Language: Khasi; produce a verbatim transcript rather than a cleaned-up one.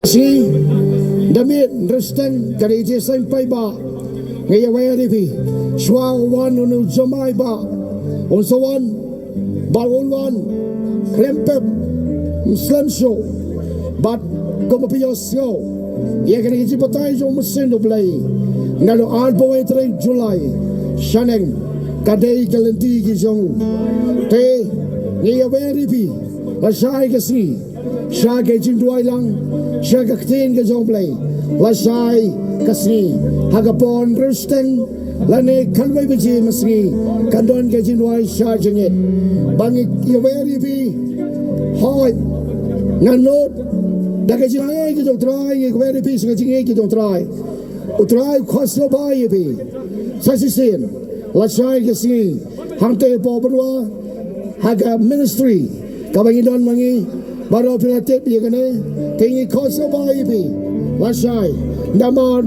Shi da miet resteng ka dei jiseng paidbah. Nga ïawer ïa phi, shuwa u wan u nu jomai ba un sa wan, ba un wan khlem pep, slem shuh. Bad kumba phi ïohsngew ïa kane ka jingbatai jong u Mynsiem U Blei, naduh arphew tarik July shaneng ka dei ka lynti ki jong u. Te nga ïawer ïa phi, lashai ka sngi, sha ka jingduwai lang, sha ka ktien ka jong U Blei, lashai ka sngi ha ka por resteng lane khatwei baje mynsngi, kan don ka jingduwai sha jingit. Ba ngi ïawer ïa phi, hooid, ngan nud da ka jingaiei ka jong U Trai, ngi ïawer ïa phi sha ka jingaiei ka jong U Trai. U Trai u khublei ïa phi sa shisien, lashai ka sngi, hangtei hapoh Bedowa, ha ka ministry kaba ngi don ma ngi, baroh phi la tip ïa kane. Te ngi khublei ïa phi, lashai, namar